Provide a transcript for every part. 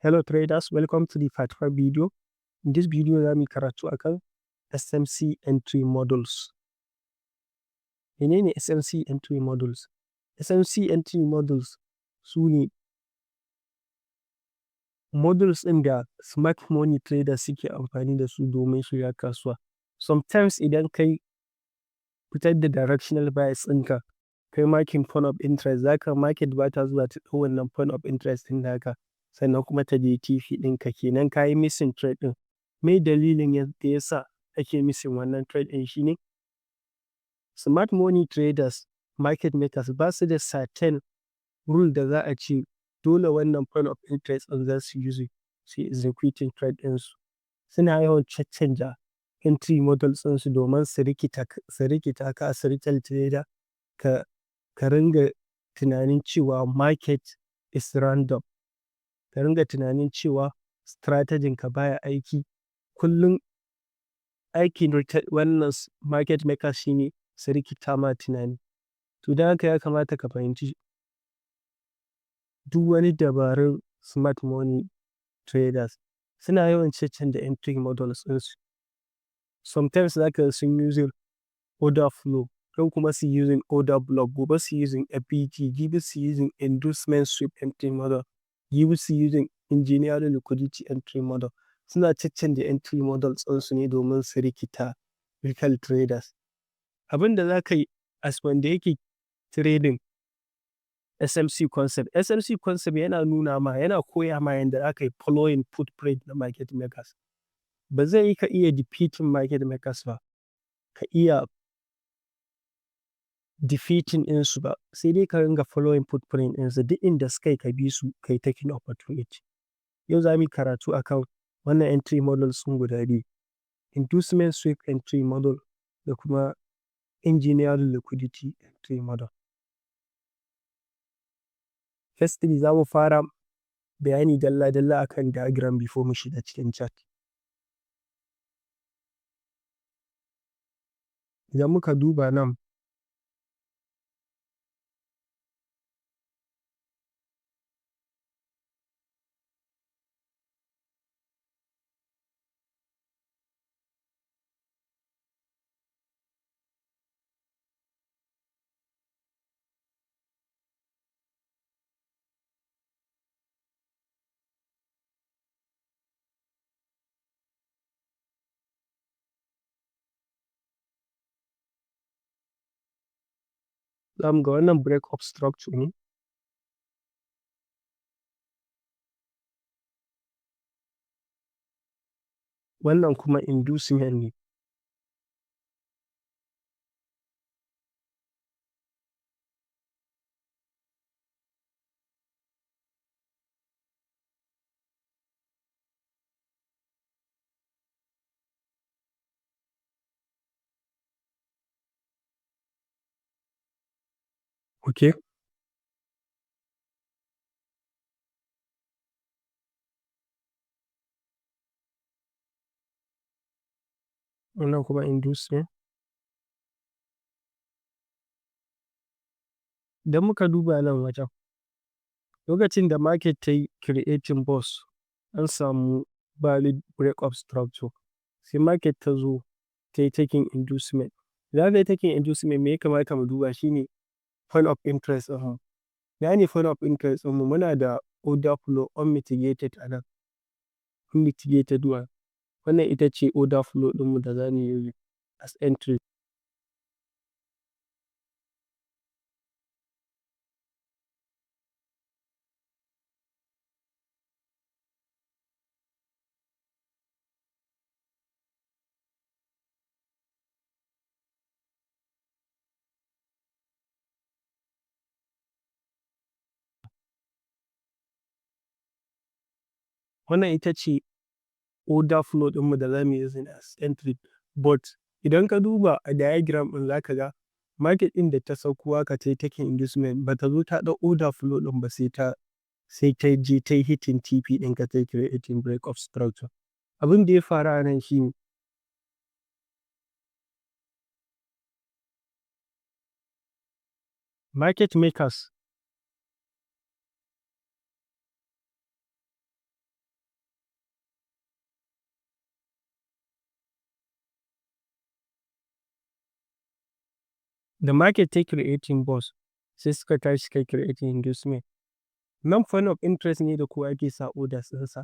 Hello traders, welcome to the part 5 video. In this video za mu yi karatu akan SMC entry models. Menene SMC entry models? SMC entry models su ne models ɗin da smart money traders suke amfani da su domin shiga kasuwa. Sometimes idan kai fitar da directional bias ɗinka, kai marking point of interest, zaka market ba ta zuwa ta ɗau wannan point of interest ɗin naka, sannan kuma ta je TP ɗinka, kenan ka yi missing trade ɗin. Me dalilin da ya sa ake missing wannan trade ɗin shine smart money traders, market makers ba su da certain rule da za a ce dole wannan point of interest ɗin za su using su yi executing trade ɗinsu. Suna yawan caccanja entry models ɗinsu domin su rikita ka as retail trader, ka ringa tunanin cewa market is random. Ka ringa tunanin cewa strategy ka baya aiki. Kullum aikin wannan market makers shine su rikita ma tunani. To, don haka ya kamata ka fahimci duk wani dabarun smart money traders. Suna yawan caccanja entry models ɗinsu. Sometimes za ka ga sun using order flow, yau kuma su using order block, gobe su using FVG, jibi su using inducement sweep entry model, jibi su using engineering liquidity entry model. Suna caccanja entry models ɗinsu ne domin su rikita retail traders. Abin da za ka yi as wanda yake trading SMC concept. SMC concept yana nuna ma, yana koya ma yanda za ka yi following footprint na market makers. Ba zai yi ka iya defeating market makers ba, ka iya defeating ɗinsu ba, sai dai ka ringa following footprint ɗinsu, duk inda suka yi ka bi su, ka yi taking opportunity. Yau za mu yi karatu akan wannan entry models ɗin guda biyu: inducement sweep entry model da kuma engineering liquidity entry model. Firstly, za mu fara bayani dalla-dalla akan diagram before mu shiga cikin chart. Idan muka duba nan, za mu ga wannan break of structure ne. Wannan kuma inducement ne. Okay. Wannan kuma inducement. Idan muka duba nan wajen, lokacin da market ta yi creating BOS, an samu valid break of structure, sai market ta zo ta yi taking inducement. Idan aka yi taking inducement, me ya kamata mu duba shine point of interest ɗinmu. Ina ne point of interest ɗinmu? Muna da order flow unmitigated a nan, unmitigated one. Wannan ita ce order flow ɗinmu da za mu yi as entry. Wannan ita ce order flow ɗinmu da za mu yi using as entry. But idan ka duba a diagram ɗin, za ka ga market ɗin da ta sauko haka ta yi taking inducement, ba ta zo ta ɗau order flow ɗin ba, sai ta je ta yi hitting TP ɗinka, ta yi creating break of structure. Abin da ya faru a nan shi ne market makers Da market ta creating BOS, sai suka tashi suka creating inducement. Nan point of interest ne da kowa yake sa orders ɗinsa.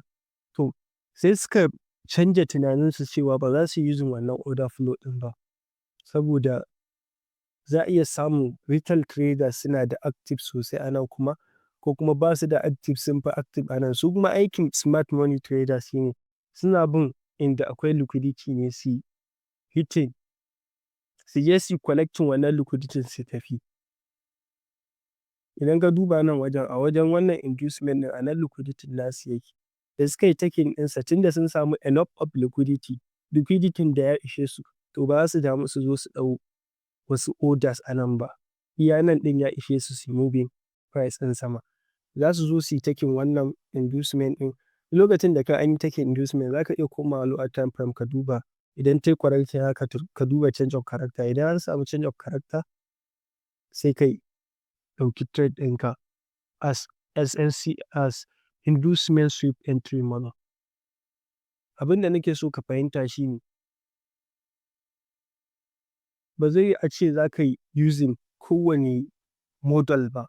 To, sai suka canja tunaninsu cewa ba za su yi using wannan order flow ɗin ba. Saboda za a iya samun retail traders suna da active sosai a nan kuma, ko kuma ba su da active, sun fi active a nan. Su kuma aikin smart money traders shine suna bin inda akwai liquidity ne, su hitting, su je su collecting wannan liquidity su tafi. Idan ka duba nan wajen, a wajen wannan inducement ɗin, a nan liquidity nasu yake. Da suka yi taking ɗinsa, tunda sun samu enough of liquidity, liquidity da ya ishe su, to ba za su damu su zo su ɗau wasu orders a nan ba. Iya nan ɗin ya ishe su su moving price ɗin sama. Za su zo su yi taking wannan inducement ɗin. Lokacin da ka an yi taking inducement, za ka iya komawa lower time frame ka duba idan ta yi correcting haka, ka duba change of character. Idan an samu change of character, sai kai ɗauki trade ɗinka as SNC, as inducement sweep entry model. Abin da nake so ka fahimta shine ba zai yiwu a ce za ka yi using kowane model ba.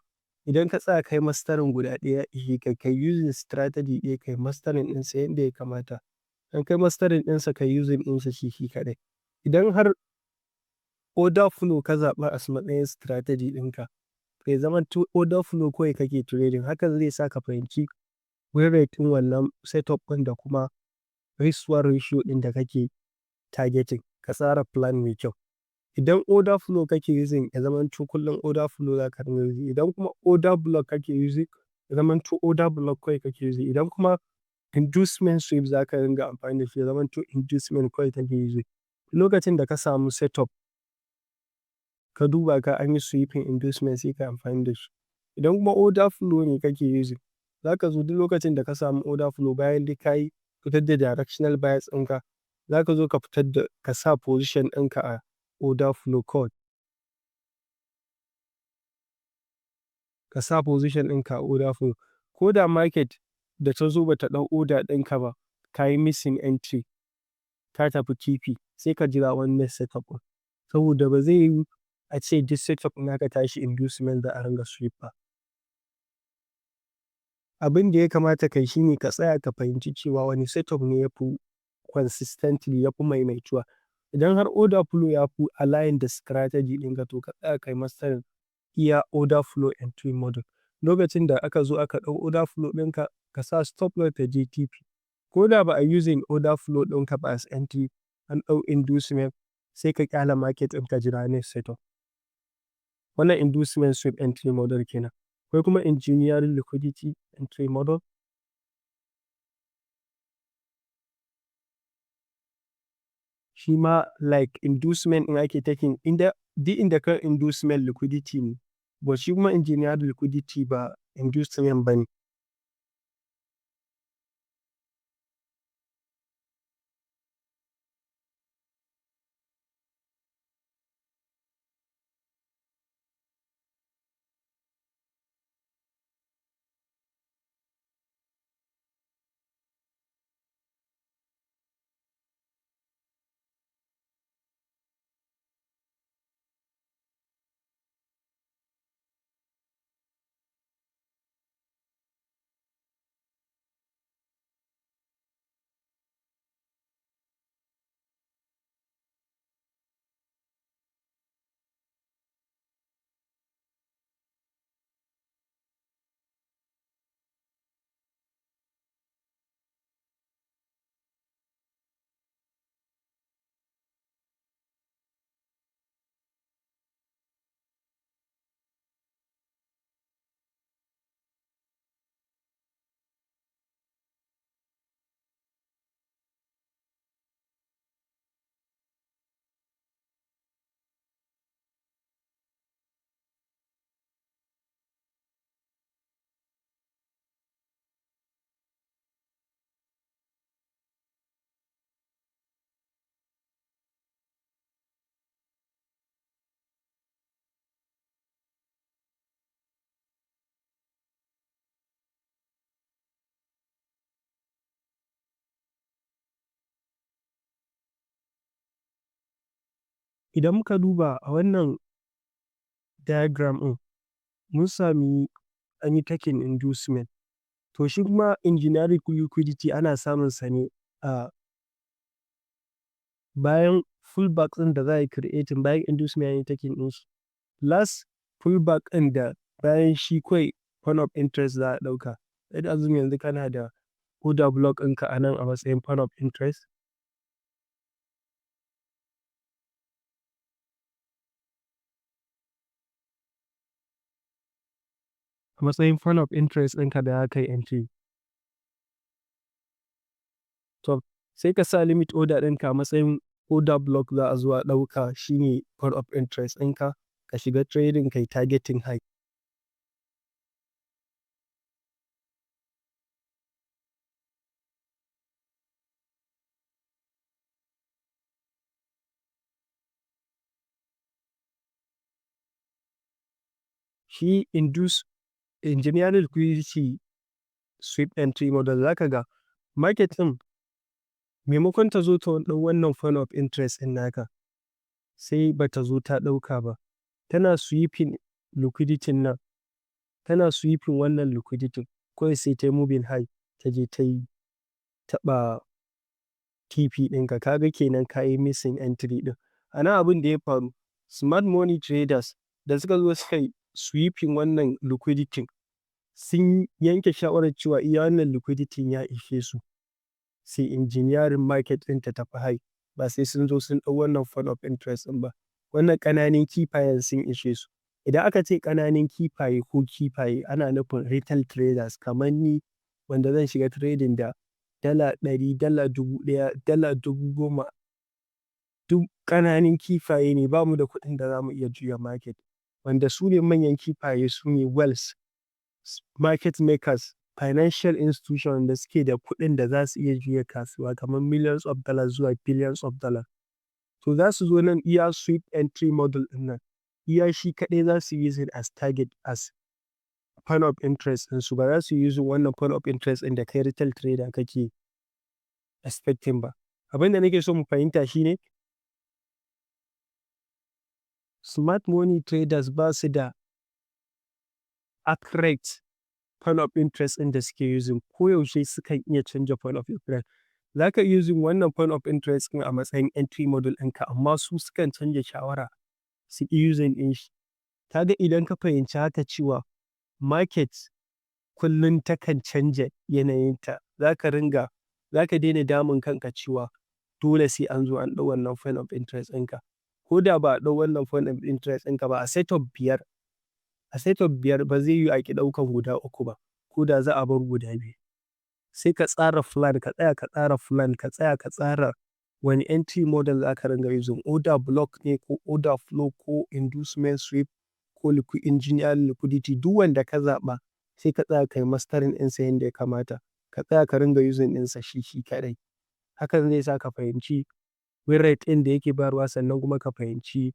Idan ka tsaya kai mastering guda ɗaya, ya ishe ka. Kai using strategy ɗaya, kai mastering ɗinsa yanda ya kamata. In kai mastering ɗinsa, kai using ɗinsa shi shi kaɗai. Idan har order flow ka zaɓa as matsayin strategy ɗinka, ya zamanto order flow kawai kake trading. Hakan zai sa ka fahimci win rate ɗin wannan setup ɗin da kuma risk reward ratio ɗin da kake targeting, ka tsara plan mai kyau. Idan order flow kake using, ya zamanto kullum order flow za ka ringa using. Idan kuma order block kake using, ya zamanto order block kawai kake using. Idan kuma inducement sweep za ka ringa amfani da shi, ya zamanto inducement kawai kake using. Lokacin da ka samu setup, ka duba ka an yi sweeping inducement, sai ka yi amfani da shi. Idan kuma order flow ne kake using, za ka zo duk lokacin da ka samu order flow, bayan dai ka yi fitar da directional bias ɗinka, za ka zo ka fitar da ka sa position ɗinka a order flow code. Ka sa position ɗinka a order flow. Ko da market da ta zo ba ta ɗau order ɗinka ba, ka yi missing entry, ka tafi TP, sai ka jira wani next setup ɗin. Saboda ba zai yiwu a ce duk setup in aka tashi inducement za a ringa sweep ba. Abin da ya kamata kai shine ka tsaya ka fahimci cewa wane setup ne yafi consistently, yafi maimaituwa. Idan har order flow ya fi align da strategy ɗinka, to ka tsaya kai mastering iya order flow entry model. Lokacin da aka zo aka ɗau order flow ɗinka, ka sa stop loss ta je TP. Ko da ba a using order flow ɗinka ba as entry, an ɗau inducement, sai ka ƙyale market ɗin, ka jira next setup. Wannan inducement sweep entry model kenan. Akwai kuma engineering liquidity entry model. Shi ma like inducement in ake taking, inda duk inda ka inducement liquidity ne, but shi kuma engineered liquidity ba inducement ba ne. Idan muka duba a wannan diagram ɗin, mun sami an yi taking inducement. To, shi kuma engineering liquidity ana samun sa ne a bayan pullback ɗin da za a yi creating bayan inducement an yi taking ɗin shi. Last pullback ɗin da bayan shi kawai point of interest za a ɗauka. Let's assume yanzu kana da order block ɗinka a nan a matsayin point of interest. A matsayin point of interest ɗinka da za ka yi entry. To, sai ka sa limit order ɗinka a matsayin order block za a zo a ɗauka, shine point of interest ɗinka, ka shiga trading, kai targeting high. Shi induce engineering liquidity sweep entry model, za ka ga market ɗin, maimakon ta zo ta ɗau wannan point of interest ɗin naka, sai ba ta zo ta ɗauka ba. Tana sweeping liquidity nan, tana sweeping wannan liquidity, kawai sai ta yi moving high, ta je ta yi taɓa TP ɗinka. Ka ga kenan ka yi missing entry ɗin. A nan abin da ya faru, smart money traders da suka zo suka yi sweeping wannan liquidity, sun yanke shawarar cewa iya wannan liquidity ya ishe su sai engineering market ɗin ta tafi high, ba sai sun zo sun ɗau wannan point of interest ɗin ba. Wannan ƙananun kifayen sun ishe su. Idan aka ce ƙananun kifaye ko kifaye, ana nufin retail traders kamar ni, wanda zan shiga trading da $100, $1,000, $10,000. Duk ƙananun kifaye ne, ba mu da kuɗin da za mu iya juya market. Wanda su ne manyan kifaye su ne whales, market makers, financial institution da suke da kuɗin da za su iya juya kasuwa kamar millions of dollars zuwa billions of dollars. To, za su zo nan, iya sweep entry model ɗin nan, iya shi kaɗai za su yi using as target, as point of interest ɗinsu. Ba za su yi using wannan point of interest ɗin da kai retail trader kake expecting ba. Abin da nake so mu fahimta shine smart money traders ba su da accurate point of interest ɗin da suke using. Koyaushe sukan iya canja point of interest. Za ka iya using wannan point of interest ɗin a matsayin entry model ɗinka, amma su sukan canja shawara su ƙi using ɗin shi. Ka ga idan ka fahimci haka, cewa market kullum takan canja yanayinta, za ka daina damun kanka cewa dole sai an zo an ɗau wannan point of interest ɗinka. Ko da ba a ɗau wannan point of interest ɗinka ba, a setup biyar ba zai yiwu a ƙi ɗaukan guda uku ba, ko da za a bar guda biyu. Sai ka tsara plan, ka tsaya ka tsara plan, ka tsaya ka tsara wane entry model za ka ringa using, order block ne ko order flow ko inducement sweep ko engineering liquidity, duk wanda ka zaɓa, sai ka tsaya ka yi mastering ɗinsa yanda ya kamata. Ka tsaya ka ringa using ɗinsa shi shi kaɗai. Hakan zai sa ka fahimci win rate ɗin da yake bayarwa, sannan kuma ka fahimci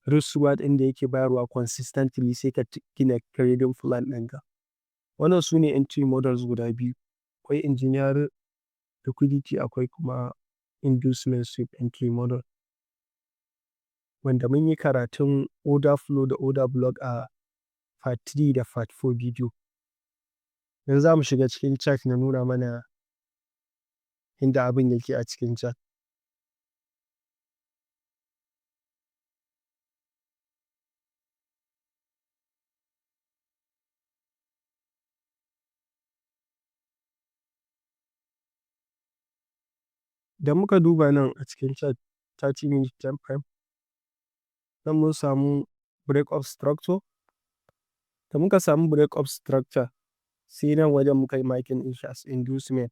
risk reward ɗin da yake bayarwa consistently, sai ka gina trading plan ɗinka. Wannan su ne entry models guda biyu. Akwai engineering liquidity, akwai kuma inducement sweep entry model. Wanda mun yi karatun order flow da order block a part 3 da part 4 video. Yanzu za mu shiga cikin chart na nuna mana inda abin yake a cikin chart. Idan muka duba nan a cikin chart, 30 minute time frame, nan mun samu break of structure. Da muka samu break of structure, sai nan wajen muka yi marking ɗin shi as inducement.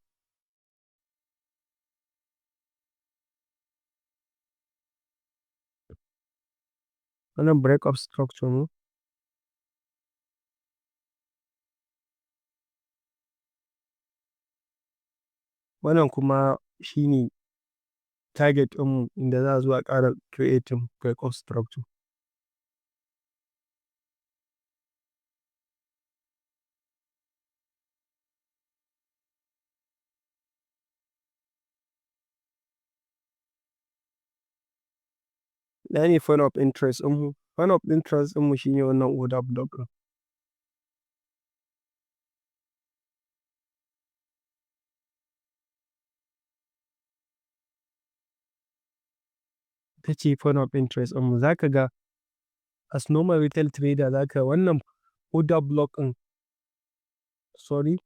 Wannan break of structure ne. Wannan kuma shi ne target ɗinmu inda za a zo a ƙara creating break of structure. Ina ne point of interest ɗinmu? Point of interest ɗinmu shine wannan order block ɗin. Ita ce point of interest ɗinmu. Za ka ga as normal retail trader, za ka wannan order block ɗin, sorry,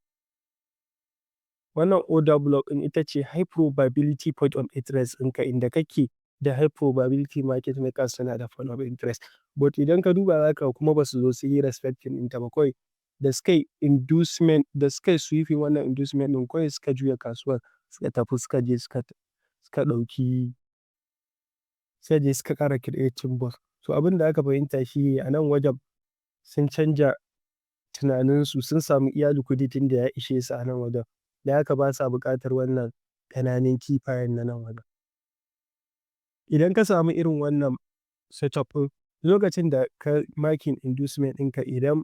wannan order block ɗin ita ce high probability point of interest ɗinka, inda kake da high probability market makers suna da point of interest. But idan ka duba, za ka kuma ba su zo su yi respecting ɗinta ba. Kawai da suka yi inducement, da suka yi sweeping wannan inducement ɗin, kawai suka juya kasuwar, suka tafi, suka je suka ɗauki, sai je suka ƙara creating BOS. So abin da aka fahimta shi ne a nan wajen sun canja tunaninsu, sun samu iya liquidity da ya ishe su a nan wajen. Da haka ba sa buƙatar wannan ƙananan kifayen na nan wajen. Idan ka samu irin wannan setup ɗin, lokacin da ka marking inducement ɗinka, idan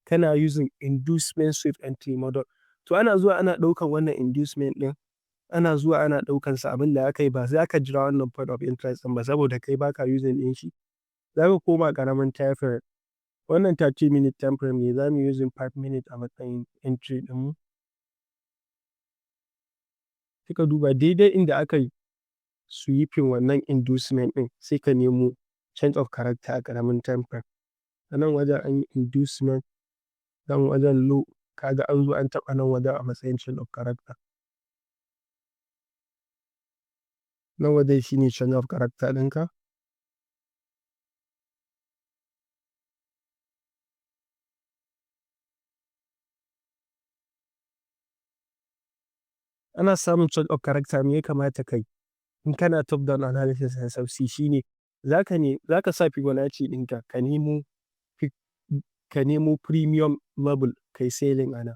kana using inducement sweep entry model, to ana zuwa ana ɗaukan wannan inducement ɗin, ana zuwa ana ɗaukansa. Abin da aka yi, ba za ka jira wannan point of interest ɗin ba, saboda kai baka using ɗin shi. Za ka koma ƙaramin time frame. Wannan 30 minute time frame ne, za mu using 5 minute a matsayin entry ɗinmu. Sai ka duba daidai inda aka yi sweeping wannan inducement ɗin, sai ka nemo change of character a ƙaramin time frame. A nan wajen an yi inducement, nan wajen low, kaga an zo an taɓa nan wajen a matsayin change of character. Nan wajen shine change of character ɗinka. Ana samun change of character, me ya kamata ka yi? In kana top down analysis SMC, shine za ka sa Fibonacci ɗinka, ka nemo premium level, kai selling a nan.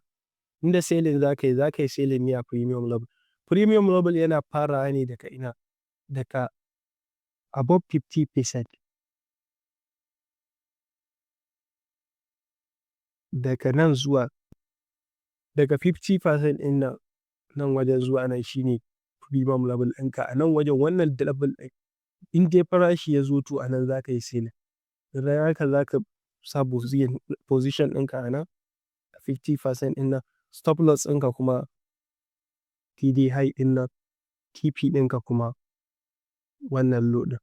Inda selling za ka yi, za ka yi selling ne a premium level. Premium level yana farawa ne daga ina? Daga above 50%. Daga nan zuwa, daga 50% ɗin nan, nan wajen zuwa nan shine premium level ɗinka. A nan wajen, wannan level ɗin, in dai farashi ya zo, to a nan za ka yi selling. Don haka za ka sa position ɗinka a nan 50% ɗin nan, stop loss ɗinka kuma daidai high ɗin nan, TP ɗinka kuma wannan low ɗin.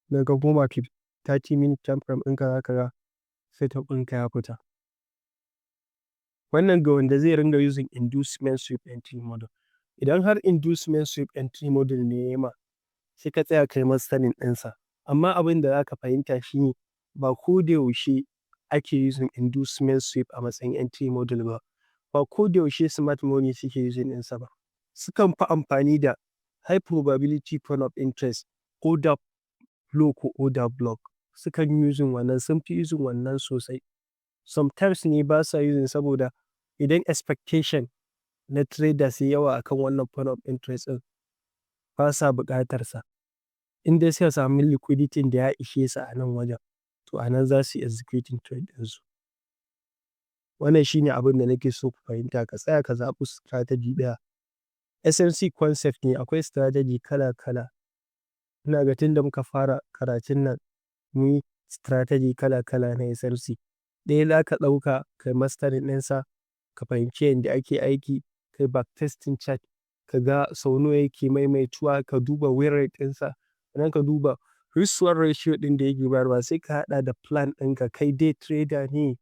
Idan ka koma 30 minute time frame ɗinka, za ka ga setup ɗinka ya fita. Wannan ga wanda zai ringa using inducement sweep entry model. Idan har inducement sweep entry model ne ya yi ma, sai ka tsaya kai mastering ɗinsa. Amma abin da za ka fahimta shine ba ko da yaushe ake using inducement sweep a matsayin entry model ba. Ba ko da yaushe smart money suke using ɗinsa ba. Sukan fi amfani da high probability point of interest, order flow ko order block. Sukan using wannan, sun fi using wannan sosai. Sometimes ne ba sa using, saboda idan expectation na traders yayi yawa akan wannan point of interest ɗin, ba sa buƙatar sa. In dai suka sami liquidity da ya ishe su a nan wajen, to a nan za su yi executing trade ɗinsu. Wannan shine abin da nake so ku fahimta. Ka tsaya ka zaɓi strategy ɗaya. SMC concept ne, akwai strategy kala kala. Ina ga tun da muka fara karatun nan, mun yi strategy kala kala na SMC. Ɗaya za ka ɗauka, kai mastering ɗinsa, ka fahimci yanda ake aiki, kai back testing chart, ka ga sau nawa yake maimaituwa, ka duba win rate ɗinsa, sannan ka duba risk reward ratio ɗin da yake bayarwa, sai ka haɗa da plan ɗinka. Kai day trader ne,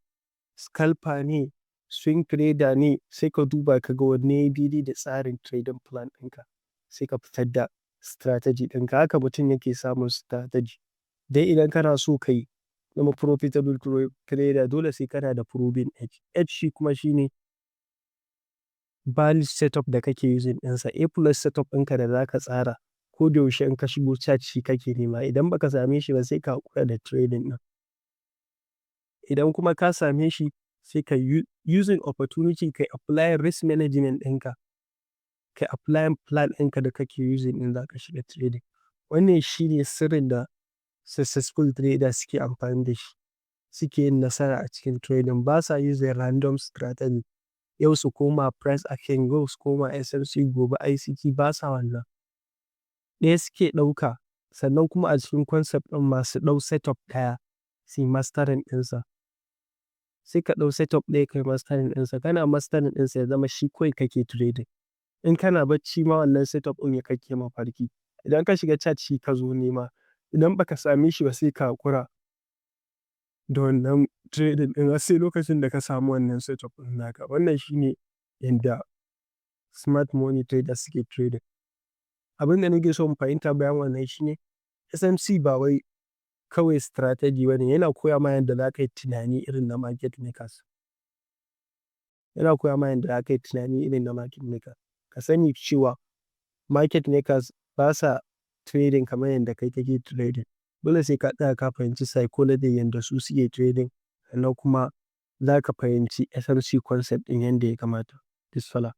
scalper ne, swing trader ne, sai ka duba ka ga wanne yayi daidai da tsarin trading plan ɗinka, sai ka fitar da strategy ɗinka. Haka mutum yake samun strategy. Dai idan kana so ka yi zama profitable trader, dole sai kana da proven edge. Edge shi kuma shine valid setup da kake using ɗinsa. A plus setup ɗinka da za ka tsara ko da yaushe in ka shigo chart shi kake nema. Idan ba ka same shi ba, sai ka haƙura da trading ɗin. Idan kuma ka same shi, sai ka using opportunity, kai apply risk management ɗinka, kai applying plan ɗinka da kake using in za ka shiga trading. Wannan shine sirrin da successful traders suke amfani da shi, suke yin nasara a cikin trading. Ba sa using random strategy. Yau su koma price action, yau su koma SMC, gobe ICT, ba sa wannan. Ɗaya suke ɗauka, sannan kuma a cikin concept ɗin ma su ɗau setup ɗaya su yi mastering ɗinsa. Sai ka ɗau setup ɗaya ka yi mastering ɗinsa. Kana mastering ɗinsa, ya zama shi kawai kake trading. In kana bacci ma, wannan setup ɗin ya kake mafarki. Idan ka shiga chart, shi ka zo nema. Idan ba ka same shi ba, sai ka haƙura da wannan trading ɗin har sai lokacin da ka samu wannan setup ɗin naka. Wannan shine yanda smart money traders suke trading. Abin da nake so mu fahimta bayan wannan shine SMC ba wai kawai strategy bane, yana koya ma yanda za ka yi tunani irin na market makers. Yana koya ma yanda za ka yi tunani irin na market maker. Ka sani cewa market makers basa trading kamar yadda kai kake trading. Dole sai ka tsaya ka fahimci psychology yanda su suke trading, sannan kuma za ka fahimci SMC concept ɗin yanda ya kamata. Bissalam.